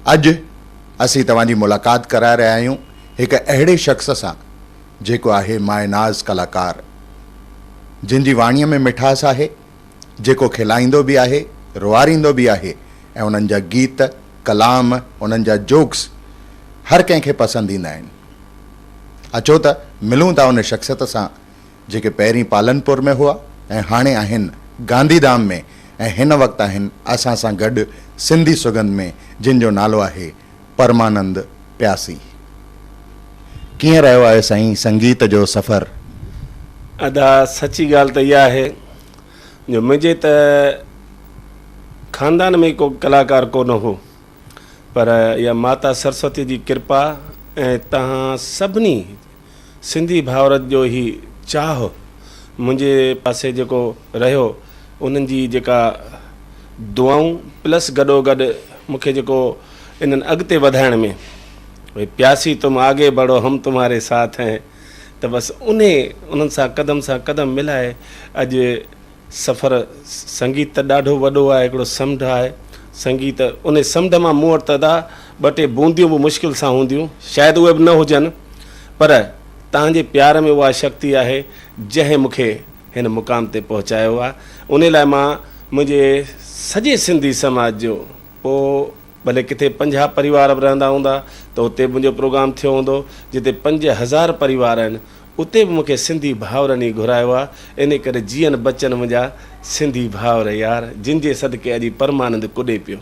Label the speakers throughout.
Speaker 1: اڄ اسين توهان جي ملاقات ڪرائي رهيا آهيون هڪ اهڙي شخص سان جيڪو آهي مايه ناز ڪلاڪار، جن جي واڻيء ۾ مٺاس آهي، جيڪو کلائيندو به آهي، روئاريندو به آهي ۽ انهن جا گيت، ڪلام، انهن جا جوڪس هر ڪنهن کي پسند ايندا آهن. اچو ته ملون ٿا ان شخصيت سان جيڪي پهرين پالنپور ۾ هئا ۽ هاڻي آهن گانڌيڌام ۾ ۽ هن وقت آهن اسان سان گڏ سنڌي سڳنڌ ۾ جن جو نالو آهي پرمانند پياسي. ڪيئن رهيو آهي سائين سنگيت جو سفر؟
Speaker 2: ادا سچي ڳالهه ته اها آهي جو منهنجي ته خاندان ۾ ڪو ڪلاڪار ڪو نه هو پر اها ماتا سرسوتي جي ڪرپا ۽ توهان سڀني سنڌي ڀائرن جو هي چاهه منهنجي پاسي جيڪو رهيو انهن جي جيڪا دعائون پلس گڏوگڏ مون کي جيڪو انهن اڳتي وڌائڻ ۾ ڀئي پياسي تم آگي بڙهو هم تمهاري ساٿ هين ته بس انهي انهن سان قدم سان قدم ملائي اڄ سفر سنگيت ته ڏاڍو وڏو آهي هڪڙو سمنڊ آهي سنگيت انهي سمنڊ مان مون وٽ ته ادا ٻه ٽي بونديون به مشڪل سان هونديون شايد اهي به نه هجن پر توهان جي پيار ۾ اها شڪتي آهي جنهن مون کي هن مقام تي پهچايو آهي انهي لاء مان منهنجي سڄي سنڌي سماج جو پوء ڀلي ڪٿي 50 پريوار به رهندا هوندا ته اتي به منهنجو پروگرام ٿيو هوندو جتي 5000 پريوار آهن اتي به مون کي سنڌي ڀائرن ئي گهرايو آ، انهي ڪري جيئن بچن منهنجا سنڌي ڀائر يار، جن جي صدقي اڄ هي پرمانند ڪڏي پيو.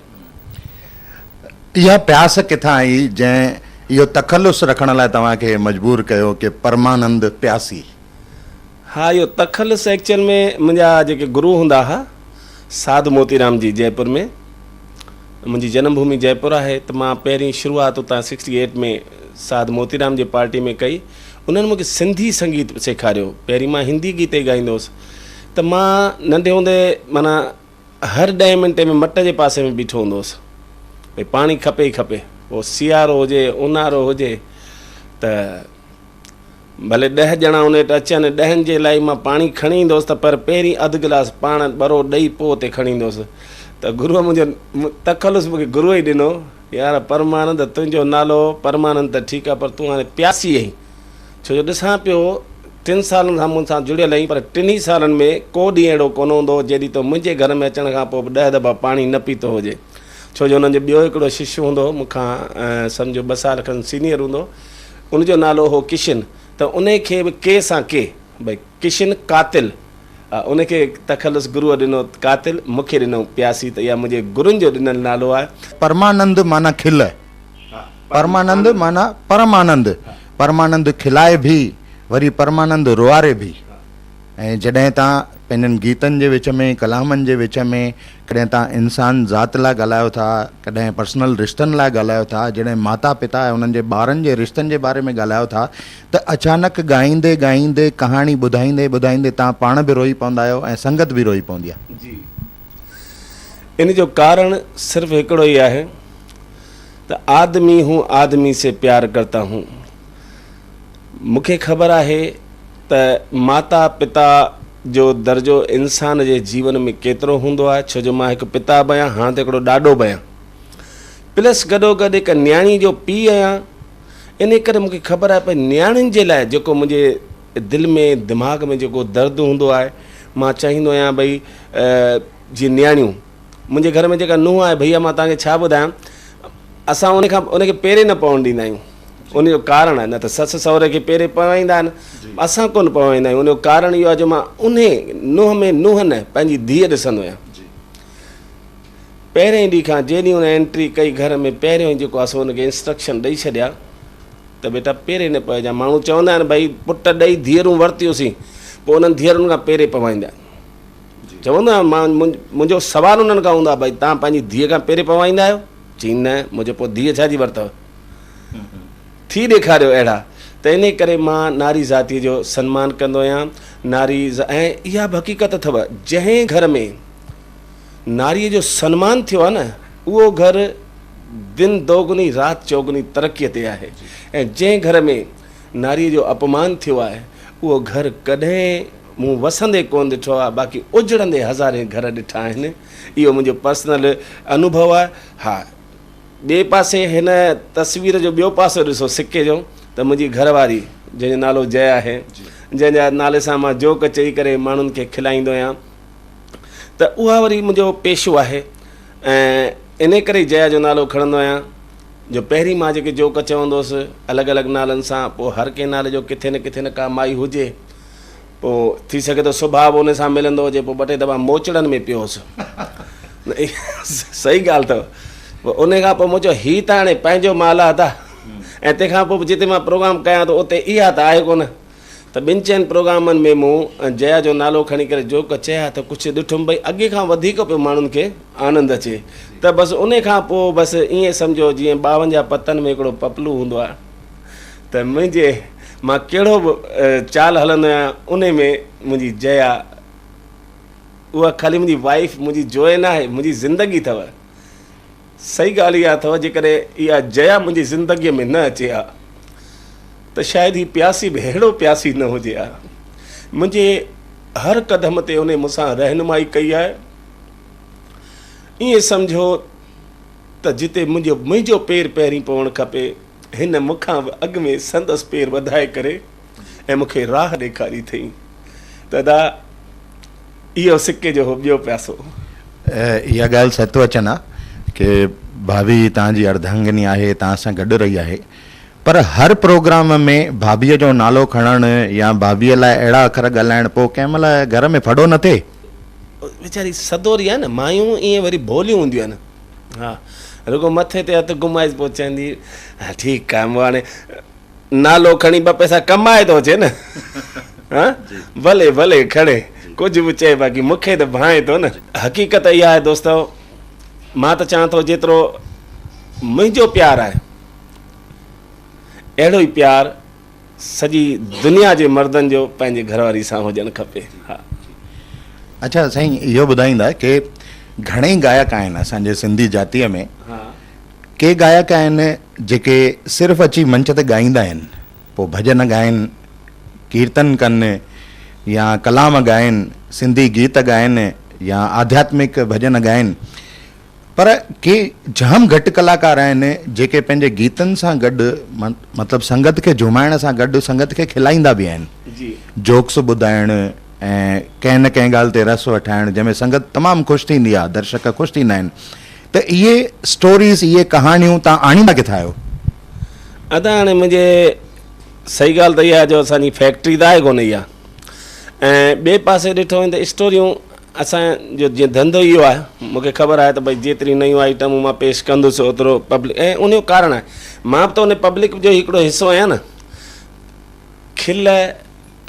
Speaker 1: اها پياس ڪٿان آئي جنهن اهو تخلص رکڻ لاء توهان کي مجبور ڪيو ڪي پرمانند پياسي؟
Speaker 2: ها اهو تخلص ايڪچوئل ۾ منهنجا جيڪي گرو هوندا ها ساڌ موتيرام جي جئپور ۾ منهنجي جنم ڀومي جئپور آهي ته مان پهرين شروعات اتان سڪسٽي ايٽ ۾ ساڌ موتيرام جي پارٽي ۾ ڪئي انهن مون کي سنڌي سنگيت به سيکاريو. پهرين مان هندي گيت ئي ڳائيندو هوس ته مان ننڍي هوندي معنيٰ هر ڏهين منٽي ۾ مٽ جي پاسي ۾ بيٺو هوندو هوس. ڀئي پاڻي کپي ئي کپي. پوء سيارو هجي، اونهارو هجي ته ڀلي ڏهه ڄڻا ان وٽ اچن، ڏهن جي لاء ئي مان پاڻي کڻي ايندو هوس ته پر پهرين اڌ گلاس پاڻ ٻرو ڏئي پوء اتي کڻي ايندو هوس ته گروء منهنجو تخلص مون کي گروء ئي ڏنو. يار پرمانند تنهنجو نالو پرمانند ته ٺيڪ آ پر تون هاڻي پياسي آهين ڇو جو ڏسان پيو ٽن سالن کان مون سان جڙيل آهين پر ٽنهي سالن ۾ ڪو ڏينهن اهڙو ڪونه هوندو جنهن ڏينهن تو منهنجي گهر ۾ اچڻ کان پوء به ڏهه دفعا پاڻي نه پيتو هجي ڇو جو انهن جو ٻيو هڪڙو شش هوندو هو مون کان سمجهو ٻه سال کن سينيئر هوندو هو ان جو نالو هو ڪشن ته انهي کي به ڪي سان ڪي ڀئي ڪشن قاتل ان کي تخلص گروء ڏنو قاتل، مون کي ڏنو پياسي ته اها منهنجي گرن جو ڏنل نالو آهي.
Speaker 1: پرمانند معنيٰ کل، پرمانند معنيٰ پرم آنند، پرمانند کلائي ڀي وري پرمانند روئاري ڀي. ۽ جڏهن توهان پنهنجن گيتن جي وچ ۾، ڪلامن جي وچ ۾ ڪڏهن توهان انسان ذات لاء ڳالهايو ٿا، ڪڏهن پرسنل رشتن لاء ڳالهايو ٿا، جڏهن ماتا پتا ۽ انهن جي ٻارن جي رشتن جي باري ۾ ڳالهايو ٿا ته اچانڪ ڳائيندي ڳائيندي، ڪهاڻي ٻڌائيندي ٻڌائيندي توهان پاڻ به روئي پوندا آهيو ۽ سنگت به روئي پوندي آهي.
Speaker 2: جي ان جو ڪارڻ صرف هڪڙو ئي آهي ته آدمي هون آدمي سي پيار ڪرتا هون. مون کي خبر آهي ته ماتا پتا جو درجو انسان جي جيون ۾ ڪيترو هوندو آهي ڇو جو مان هڪ پتا به آهيان هاڻ ته هڪڙو ڏاڏو به آهيان پلس گڏوگڏ هڪ نياڻي جو پيء آهيان انهي ڪري مون کي خبر آهي پر نياڻين جي لاء جيڪو منهنجي دل ۾ دماغ ۾ جيڪو درد هوندو آهي مان چاهيندو آهيان ڀئي جي نياڻيون منهنجي گهر ۾ جيڪا نونهن آهي ڀئيا مان توهان کي ڇا ٻڌايان اسان ان کان ان کي پيري نه پوڻ ڏيندا آهيون ان جو ڪارڻ آهي نه ته سس سهري کي پيري پوائيندا آهن اسان ڪونه پوائيندا آهيون ان جو ڪارڻ اهو آهي جو مان انهي نونهن ۾ نونهن نه پنهنجي ڌيء ڏسندو آهيان پهرئين ڏينهن کان جنهن ڏينهن هن انٽري ڪئي گهر ۾ پهريون ئي جيڪو آهي سو هن کي انسٽرڪشن ڏئي ڇڏيا ته بيٽا پيري نه پئجان ماڻهو چوندا آهن ڀئي پٽ ڏئي ڌيئرون ورتيوسين پوء انهن ڌيئرن کان پيري پوائيندا آهن چوندو آهيان مان منهنجو سوال انهن کان هوندو آهي ڀئي توهان پنهنجي ڌيء کان پيري پوائيندا آهيو چئي نه منهنجو پوء ڌيء ڇا جي ورتو ٿي ڏيکاريو اهڙا ته انهي ڪري مان ناري ذاتي جو سنمان ڪندو آهيان ناري ۽ اها به حقيقت اٿو جنهن گهر ۾ ناريء جو سنمان ٿيو آهي نه اهو گهر دن دوگني رات چوگني ترقيء تي آهي ۽ جنهن گهر ۾ ناريء جو اپمان ٿيو آهي اهو گهر ڪڏهن مون وسندي ڪونه ڏٺو آهي باقي اجڙندي هزارين گهر ڏٺا آهن اهو منهنجو پرسنل انوڀو آهي ها. ٻئي پاسي هن تصوير جو ٻيو پاسو ڏسو سڪي جو ته منهنجي گهر واري جنهن جو نالو جئه آهي جنهن جا نالي سان مان جوڪ چئي ڪري ماڻهن کي کلائيندو آهيان ته اها وري منهنجو پيشو آهي ۽ انهي ڪري جيا جو نالو کڻندو آهيان جو پهرين مان جيڪي جوڪ چوندو هوس الڳ الڳ نالن سان پوء هر ڪنهن نالي جو ڪٿي نه ڪٿي نه ڪا مائي هجي پوء ٿي سگهي ٿو سڀاء به ان سان ملندو هجي پوء ٻه ٽي دفعا موچڙن ۾ پيو هوس صحيح ڳالهه اٿو پوء ان کان پوء مون چيو هي ته هاڻي پنهنجو مال آهي ادا ۽ تنهن کان پوء به جتي مان پروگرام ڪيان ٿو اتي اها ته آهي ڪونه ته ٻن چئن پروگرامن ۾ مون جيا جو نالو کڻي ڪري جوڪ چيا ته ڪجهه ڏٺم ڀئي اڳي کان وڌيڪ پيو ماڻهن کي آنند اچي ته بس انهي کان پوء بس ائين سمجهو جيئن 52 پتن ۾ هڪڙو پپلو هوندو آهي ته منهنجي مان ڪهڙو به چال هلندو آهيان انهي ۾ منهنجي جيا اها خالي منهنجي وائيف منهنجي جوء ناهي منهنجي زندگي اٿو. صحيح ڳالهه اها اٿو جيڪڏهن اها جيا منهنجي زندگيء ۾ نه اچي ها ته شايد هي پياسي به ههڙو پياسي نه هجي ها. منهنجي هر قدم تي انهي مون سان رهنمائي ڪئي آهي. ائين سمجهو ته جتي منهنجو منهنجو پير پهرين پوڻ کپي هن مون کان به اڳ ۾ سندس پير وڌائي ڪري ۽ مون کي راهه ڏيکاري اٿئي ته ادا اهو سڪي جو هو ٻيو پياسو.
Speaker 1: اها ڳالهه ست وچن آ ڪي ڀاڀي توهان جي ارڌانگني آهي توهان سان گڏ رهي آهي پر هر پروگرام ۾ ڀاڀيء جو نالو کڻڻ يا ڀاڀيء لاء اهڙا اکر ڳالهائڻ پوء ڪنهن مهل گهر ۾ ڦڏو نه ٿئي؟
Speaker 2: ويچاري سدوري آهي نه مايون ائين وري ڀوليون هونديون آهن ها رڳو مٿي تي هٿ گهمائيس پوء چوندي ها ٺيڪ آهي مون هاڻي نالو کڻي ٻه پئسا ڪمائي ٿو اچي نه ها ڀلي ڀلي کڻي ڪجهه به چئي باقي مون کي ته ڀانئي ٿو نه. حقيقت اها آهي دوستو مان ته چوان ٿو جيترو منهنجو پيار آهي اهڙو ئي پيار سڄي دنيا جي مردن جو پنهنجي گهر واري سان هجڻ کپي ها.
Speaker 1: اڇا سائين اهو ٻڌائيندا ڪي گهڻئي گائڪ آهن اسان جي سنڌي جاتيء ۾ ڪي گائڪ آهن جيڪي صرف اچي منچ تي ڳائيندا آهن، پوء ڀڄن ڳائن، ڪيرتن ڪن يا ڪلام ڳائن، سنڌي گيت ڳائن يا آڌياتمڪ ڀڄن ڳائن، پر ڪي جام گهٽ ڪلاڪار آهن جيڪي پنهنجي گيتن سان گڏ مطلب سنگت کي جهومائڻ سان گڏ سنگت کي کلائيندا به آهن، جوڪس ٻڌائڻ ۽ ڪنهن نه ڪنهن ڳالهه تي رس وٺائڻ جنهن ۾ سنگت تمام خوش ٿيندي آهي، درشڪ خوش ٿيندا آهن. ته اهي اسٽوريز اهي ڪهاڻيون توهان آڻيندا ڪٿان آهيو؟
Speaker 2: ادا هاڻي منهنجي صحيح ڳالهه ته اها آهي جو اسان جي فيڪٽري ته آهي ڪونه اها ۽ ٻئي پاسي ڏٺو وڃي ته اسٽوريون اسان جو جيئن ڌنڌو ئي اهو آهي مون کي خبر آهي ته ڀئي جيتري نيون آئٽمون مان پيش ڪندس اوترو پبلڪ ۽ ان جو ڪارڻ آهي مان به ته ان پبلڪ جو هڪڙو حصو آهيان نه کل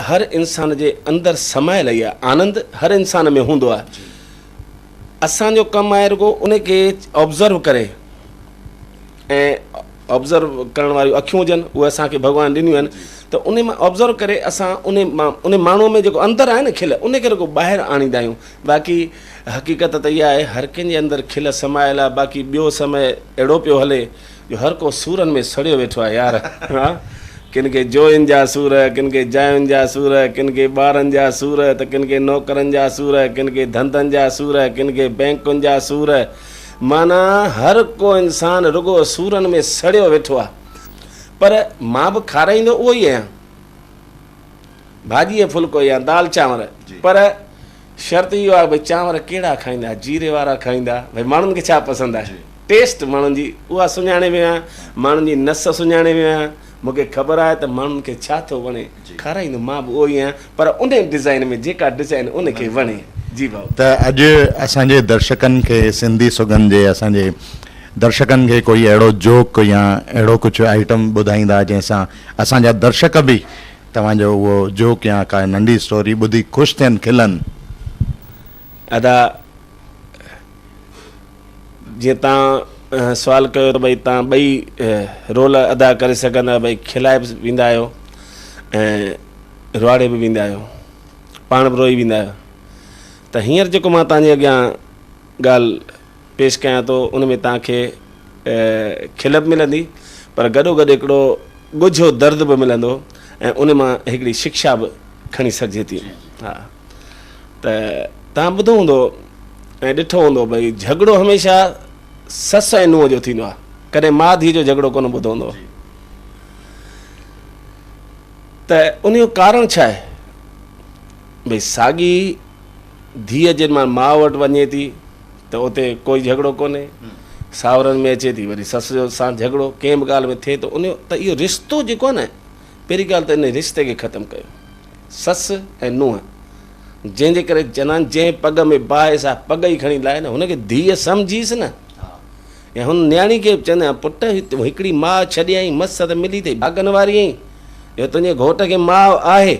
Speaker 2: هر انسان جي اندر سمايل آهي آنند هر انسان ۾ هوندو آهي اسان جو ڪم آهي رڳو ان کي آبزرو ڪري ۽ آبزرو ڪرڻ واريون اکيون هجن اهي اسان کي ڀڳوان ڏنيون آهن ته ان مان آبزرو ڪري اسان ان مان ان ماڻهوء ۾ جيڪو اندر آهي نه کل ان کي رڳو ٻاهر آڻيندا آهيون باقي حقيقت ته اها آهي هر ڪنهن جي اندر کل سمايل آهي باقي ٻيو سمي اهڙو پيو هلي جو هر ڪو سورن ۾ سڙيو ويٺو آهي يار ها ڪن کي جوئين جا سور، ڪن کي جاين جا سور، ڪن کي ٻارن جا سور ته ڪن کي نوڪرن جا سور، ڪن کي ڌنڌن جا سور، ڪن کي بئنڪن جا سور، معنيٰ هر ڪو انسان رڳو سورن ۾ سڙيو ويٺو آهي. پر مان به کارائيندو اهو ئي آهيان. ڀاڄي ۽ ڦلڪو يا دال چانور. پر شرط اهو آهي ڀئي چانور ڪهڙا کائيندا، جيري وارا کائيندا، ڀئي ماڻهن کي ڇا پسند آهي. ٽيسٽ ماڻهن جي اها سڃاڻي ويو آهيان، ماڻهن جي نس سڃاڻي ويو آهيان، مون کي خبر آهي ته ماڻهن کي ڇا ٿو وڻي، کارائيندو مان به اهو ئي آهيان، پر ان ڊزائين ۾ جيڪا ڊزائين ان کي وڻي. جي ڀائو.
Speaker 1: ته اڄ اسان جي درشڪن کي سنڌي سڳنڌ جي اسان جي درشڪن کي ڪوئي اهڙو جوڪ يا اهڙو ڪجهه آئٽم ٻڌائيندا جنهن سان اسان جا درشڪ به توهان جو اهو جوڪ يا ڪا ننڍي اسٽوري ٻڌي خوش ٿين کلن.
Speaker 2: ادا جيئن تان سوال ڪيو ته ڀئي تان ٻئي رول ادا ڪري سگهندا آهيو ڀئي کلائي به ويندا آهيو ۽ روئاڙي به ويندا آهيو پاڻ به روئي ويندا آهيو ته هينئر جيڪو مان تان جي اڳيان ڳالهه پيش ڪيان ٿو ان ۾ تان کي کل به ملندي پر گڏو گڏ هڪڙو ڳجهو درد به ملندو ۽ ان مان هڪڙي شڪشا به کڻي سگهجي ٿي ها ته توهان ٻڌو هوندو ۽ ڏٺو هوندو ڀئي جهڳڙو هميشه سس ۽ نونهن جو ٿيندو آهي. ڪڏهن ماء ڌيء جو جهڳڙو ڪونه ٻڌو هوندو. ته ان جو ڪارڻ ڇا آهي؟ ڀئي ساڳي ڌيء جنهن مهل ماء وٽ وڃي ٿي ته اتي ڪوئي جهڳڙو ڪونهي، ساهرن ۾ اچي ٿي وري سس جو سان جهڳڙو ڪنهن به ڳالهه ۾ ٿئي ٿو ان جو ته اهو رشتو جيڪو آهي نه پهرين ڳالهه ته ان رشتي کي ختم ڪيو سس ۽ نونهن جنهن جي ڪري جنان جنهن پڳ ۾ باهه سا پڳ ئي کڻي لاهي نه هن کي ڌيء سمجهيس نه يا هن نياڻي کي به چوندا آهن پٽ هڪڙي ماء ڇڏي آئين مس ته ملي اٿئي ڀاڳن واري آهين جو تنهنجي گهوٽ کي ماء آهي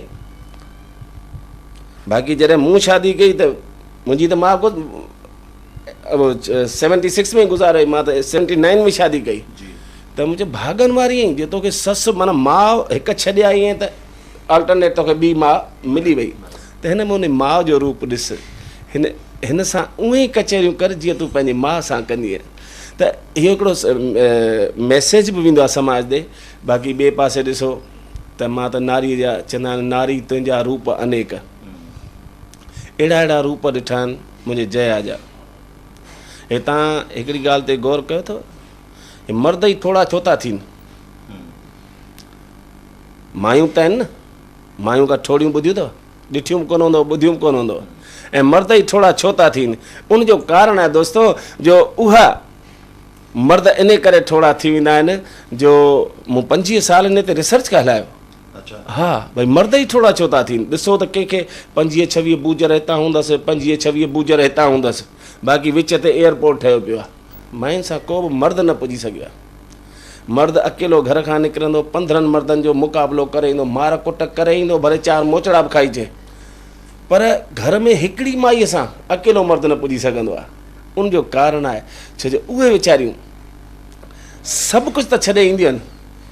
Speaker 2: باقي جڏهن مون شادي ڪئي ته منهنجي ته ماء ڪو سيونٽي سڪس ۾ گذاري وئي مان ته سيونٽي نائن ۾ شادي ڪئي ته مون چيو ڀاڳن واري آهين جو توکي سس معنيٰ ماء هڪ ڇڏي آئي آهين ته آلٽرنيٽ توکي ٻي ماء ملي وئي ته هن ۾ ان ماء جو روپ ڏس هن هن سان اونئين ئي ڪچهريون ڪر جيئن تون پنهنجي ماء سان ڪندينء ته اهو هڪڙو ميسيج به ويندو آهي سماج ڏي باقي ٻئي پاسي ڏسو ته مان ته ناريء جا چوندا آهن ناري تنهنجا روپ انيڪ اهڙا اهڙا روپ ڏٺا آهن منهنجي جيا جا هي تان هڪڙي ڳالهه تي غور ڪيو اٿو هي مرد ئي ٿورا ڇو ٿا ٿين مايون ته آهن نه مايون ڪا ٺوڙيون ٻڌيون اٿو؟ ڏٺيون به ڪونه هوندو، ٻڌيون به ڪونه هوندو. ۽ مرد ئي ٺوڙها ڇو ٿا ٿين؟ ان جو ڪارڻ آهي دوستو جو اها مرد انهي ڪري ٺوڙها ٿي ويندا آهن جو مون 25 سال انهي تي ريسرچ ڪا هلايو. ها ڀئي مرد ئي ٺوڙها ڇو ٿا ٿين؟ ڏسو ته ڪنهن کي 25 26 بوجر هتان هوندس، 25 26 بوجر هتان هوندس، باقي وچ تي ايئرپورٽ ٺهيو پيو آهي. ماين سان ڪو به مرد نه پڄي سگهيو آهي. مرد اڪيلو گهر کان نڪرندو، 15 مردن جو مقابلو ڪري ايندو، مار ڪٽ ڪري ايندو، ڀلي چار موچڙا به کائي اچي، پر گهر ۾ هڪڙي مائيء سان اڪيلو مرد نه پڄي سگهندو آهي. ان جو ڪارڻ آهي ڇو جو اهي ويچاريون سڀ ڪجهه ته ڇڏي اينديون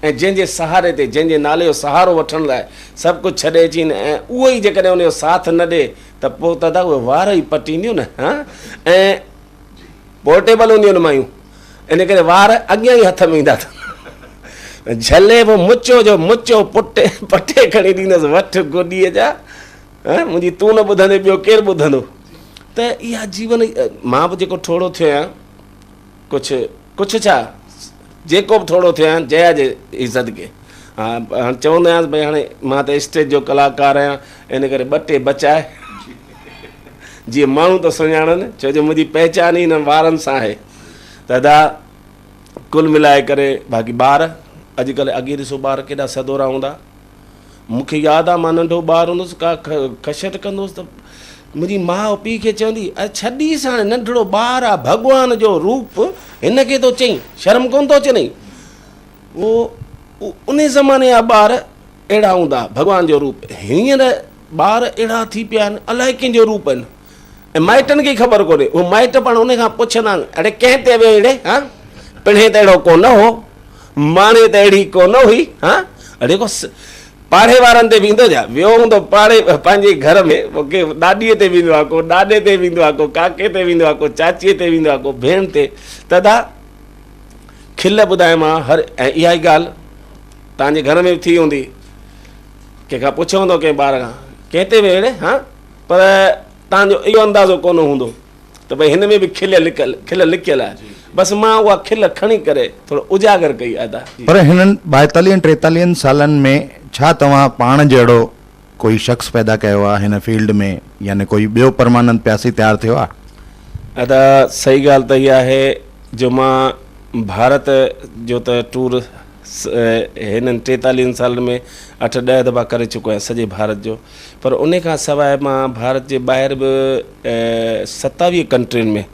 Speaker 2: آهن ۽ جنهن جي سهاري تي، جنهن جي نالي جو سهارو وٺڻ لاء سڀ ڪجهه ڇڏي اچين ۽ اهو ئي جيڪڏهن ان جو ساٿ نه ڏي ته پوء ته ادا اهي وار ئي پٽينديون نه ها ۽ پورٽيبل هونديون آهن مايون ان ڪري وار اڳيان ئي هٿ ۾ ايندا اٿن جهلي پوء مچو جو مچو پٽي پٽي کڻي ڏيندس وٺ گڏيء جا منهنجي تون نه ٻڌندي ٻيو ڪير ٻڌندو ته اها جيون مان به جيڪو ٺوڙهو ٿيو آهيان ڪجهه ڪجهه ڇا جيڪو به ٺوڙهو ٿيو آهيان جيا جي ئي صدقي ها هاڻي چوندو آهيانس ڀئي هاڻي مان ته اسٽيج جو ڪلاڪار آهيان ان ڪري ٻه ٽي بچائي جيئن ماڻهو ته سڃاڻن، ڇو جو منهنجي پهچان ئي انهن وارن سان آهي ته ادا ڪل ملائي ڪري باقي ٻار اڄڪلهه اڳي ڏسو ٻار ڪيڏا سدورا هوندا مون کي ياد آ مان ننڍو ٻار هوندو هوس ڪا کشٽ ڪندو هوس ته منهنجي ماء پيء کي چوندي اري ڇڏيس هاڻي ننڍڙو ٻار آ ڀڳوان جو روپ هن کي ٿو چئين شرم ڪونه ٿو اچنئي اهو انهي زماني جا ٻار اهڙا هوندا ڀڳوان جو روپ هينئر ٻار اهڙا ٿي پيا آهن الائي ڪنهن جو روپ آهن ۽ مائٽن کي خبر ڪونهي اهي مائٽ پاڻ ان کان پڇندا آهن اڙي ڪنهن تي ويو اڙي ها پڻهين ته اهڙو ڪونه هو ماڻي ته اهڙي ڪونه هئي ها اڙي ڪو پاڙي وارن تي ويندو جا ويو هوندو پاڙي پنهنجي گهر ۾ پوء ڪي ڏاڏيء تي ويندو آهي ڪو ڏاڏي تي ويندو آهي ڪو ڪاڪي تي ويندو آهي ڪو چاچيء تي ويندو آهي ڪو ڀيڻ تي ته ادا کل ٻڌايان مان هر ۽ اها ئي ڳالهه توهان جي گهر ۾ به ٿي هوندي ڪنهن کان پڇيو هوندو ڪنهن ٻار کان ڪنهن تي ويڙهه ها پر توهان جو اهو اندازو ڪونه هوندو ته ڀئي هن ۾ به کل لڪل کل لڪيل آهي بس مان اها کل کڻي ڪري ٿورو اجاگر ڪئي ادا.
Speaker 1: پر هنن ٻائيتاليهن ٽيتاليهن سالن ۾ ڇا توهان پاڻ جهڙو ڪوئي شخص پيدا ڪيو آهي هن فيلڊ ۾ يعني ڪوئي ٻيو پرمانند پياسي تيار ٿيو آهي؟
Speaker 2: ادا صحيح ڳالهه ته اها آهي جو مان ڀارت جو ته ٽور هنن ٽيتاليهن سالن ۾ اٺ ڏهه دفعا ڪري چڪو آهيان سڄي ڀارت جو پر ان کان سواء مان ڀارت جي ٻاهر به 27 ڪنٽرين ۾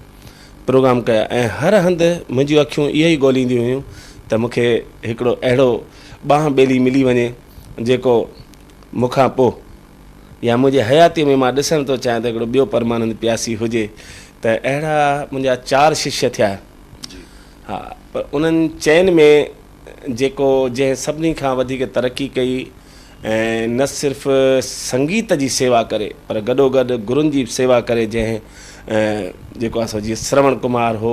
Speaker 2: پروگرام ڪيا ۽ هر هنڌ منهنجون اکيون اهي ئي ڳولينديون هيون ته مون کي هڪڙو اهڙو ٻانهن ٻيلي ملي وڃي جيڪو مون کان پوء يا منهنجي حياتيء ۾ مان ڏسڻ ٿو چاهيان ته هڪڙو ٻيو پرمانند پياسي هجي ته اهڙا منهنجا چار ششيه ٿيا ها پر انهن چئن ۾ جيڪو جنهن سڀني کان وڌيڪ ترقي ڪئي ۽ نه صرف سنگيت جي سيوا ڪري پر گڏوگڏ گرن جي به سيوا ڪري جنهن جيڪو آهي سو جيئن سروڻ ڪمار هو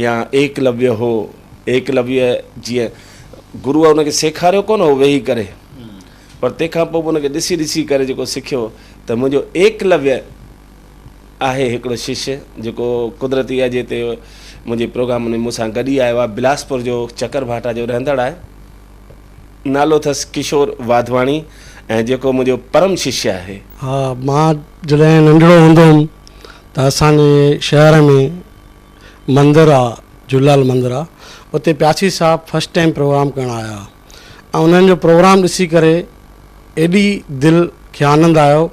Speaker 2: يا ايڪلويه هو ايڪلويه جيئن گروء ان کي سيکاريو ڪونه هو ويهي ڪري پر تنهن کان پوء به ان کي ڏسي ڏسي ڪري جيڪو سکيو ته منهنجو ايڪلويه آهي هڪڙو شش جيڪو قدرتي اڄ هتي منهنجي پروگرام ۾ مون سان گڏ ئي آيو آهي بلاسپور جو چڪر ڀاٽا جو رهندڙ آهي نالو اٿس ڪشور واڌواڻي ۽ جيڪو منهنجو پرم ششيه آهي.
Speaker 3: ها مان جڏهن ننڍڙو هوندو هوم ته اسان جي شهر ۾ مندر آ جهوليلال مندر آ اتي پياسي صاحب فرسٽ ٽائيم پروگرام ڪرڻ آيا ۽ انهن جو پروگرام ڏسي ڪري ايڏي دل کي آنند آيو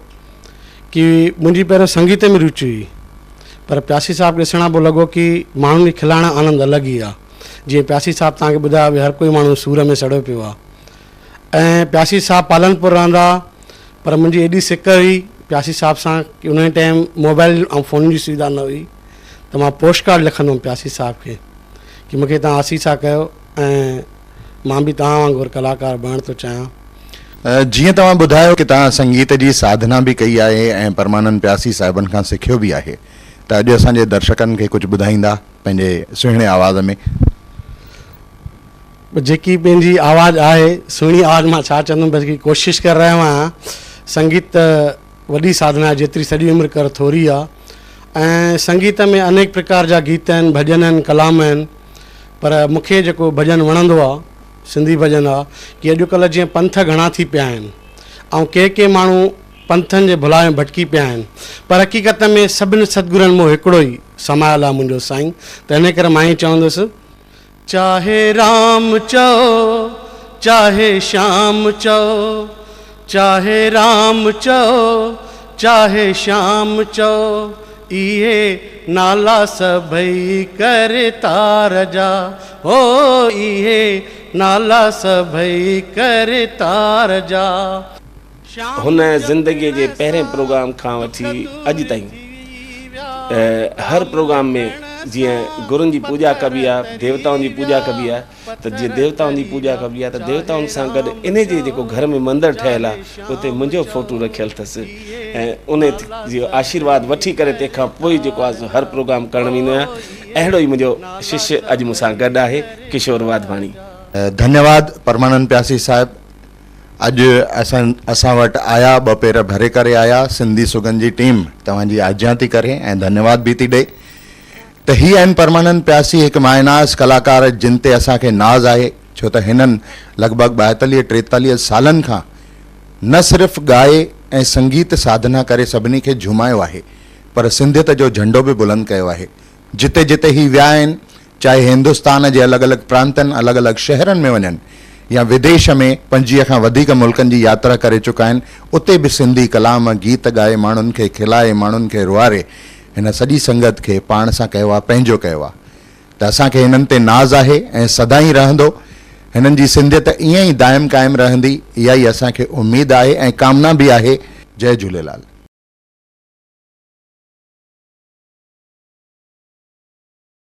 Speaker 3: ڪي منهنجي پهريون سنگيت ۾ روچي هئي پر پياسي صاحب کي ڏسڻ کان پوء لڳو ڪي ماڻهن کي کلائڻ جو آنند الڳ ئي آ جيئن پياسي صاحب توهان کي ٻڌايو ڀئي هر ڪوئي ماڻهو سور ۾ سڙيو پيو آ ۽ پياسي صاحب پالنپور رهندا ها پر منهنجي ايڏي سڪ هئي پياسي صاحب سان ڪي انهي ٽائيم موبائل ۽ فونن جي سويڌا نه هئي ته مان پوسٽ ڪارڊ لکندو هوم پياسي صاحب کي ڪي مونکي توهان آسيسا ڪيو ۽ مان به توهان وانگر ڪلاڪار بڻڻ ٿو چاهيان.
Speaker 1: جيئن توهان ٻڌايو ڪي توهان سنگيت جي ساڌنا به ڪئي آهي ۽ پرمانند پياسي صاحبن کان سکيو به آهي ته اڄ اسان جي درشڪن کي ڪجهه ٻڌائيندا پنهنجي سهڻي آواز ۾.
Speaker 3: جيڪي پنهنجي آواز آهي سهڻي آواز مان ڇا چوندم بس هڪڙي ڪوشش ڪري رهيو آهيان سنگيت ته وڏي ساڌنا آهي جيتري سڄي عمر ڪر ٿوري آهي ۽ سنگيت ۾ انيڪ پرڪار جا گيت آهن ڀڄن آهن ڪلام آهن پر مون کي جيڪو ڀڄن وڻندو آهي سنڌي ڀڄن آهي ڪي اڄڪلهه جيئن پنٿ گهڻا ٿي پيا آهن ۽ ڪي ڪي ماڻهو پنٿن جي ڀلائي ۾ ڀٽڪي پيا آهن پر حقيقت ۾ سڀني ستگرن مون هڪڙو ئي سمايل آهي منهنجو سائين ته ان ڪري مان ائين چوندس چاهي رام چئو چاهي شيام چئو چاهي رام چئو چاهي شيام چئو اهي نالا سڀئي ڪرتار جا هو اهي نالا سڀئي ڪرتار جا.
Speaker 2: هن زندگيء جي پهرين پروگرام کان وٺي اڄ تائين هر پروگرام ۾ جيئن گرن جي پوڄا ڪبي آ، ديوتائن جي پوڄا ڪبي آ ته جيئن ديوتائن جي پوڄا ڪبي آ ته ديوتائن سان گڏ انهي جي جيڪو گهر ۾ مندر ٺهيل آ اتي منهنجو فوٽو رکيل اٿس ۽ انهي جو آشيرواد وٺي ڪري تنهن کان پوء جيڪو آ سو هر پروگرام ڪرڻ ويندو آهيان. اهڙو ئي منهنجو ششيه اڄ مون سان گڏ آهي ڪشور واڌواڻي.
Speaker 1: ڌنيواد پرمانند پياسي صاحب. اڄ اسان اسان وٽ آيا ٻه پير ڀري ڪري آيا سنڌي سگن جي ٽيم توهان جي آجيان ٿي ڪري ۽ ڌنيواد به ٿي ڏئي ته هي آهن پرمانند پياسي هڪ مايناز ڪلاڪار جن تي اسان کي ناز آهي ڇو ته هنن لڳ ڀڳ 42 43 سالن کان نه صرف ڳائي ۽ سنگيت ساڌنا ڪري سڀني کي جهومايو آهي پر سنڌيت جو جهنڊو به بلند ڪيو آهي جتي جتي هي ويا آهن، چاهي هندستان جي الڳ الڳ پرانتن، الڳ الڳ شهرن ۾ وڃن يا وديش ۾ 25 کان وڌيڪ ملڪن جي ياترا ڪري چڪا آهن، اتي به سنڌي ڪلام، گيت ڳائي ماڻهن کي کلائي، ماڻهن کي روئاري هن سڄي سنگت کي پاڻ سان ڪيو آهي، پنهنجو ڪيو آهي ته اسان کي هنن تي ناز آهي ۽ سدائين رهندو. هنن جي سنڌيت ائين ئي دائم قائم رهندي، اها ئي اسان کي اميد آهي ۽ ڪامنا به آهي. جئي جهوليلال.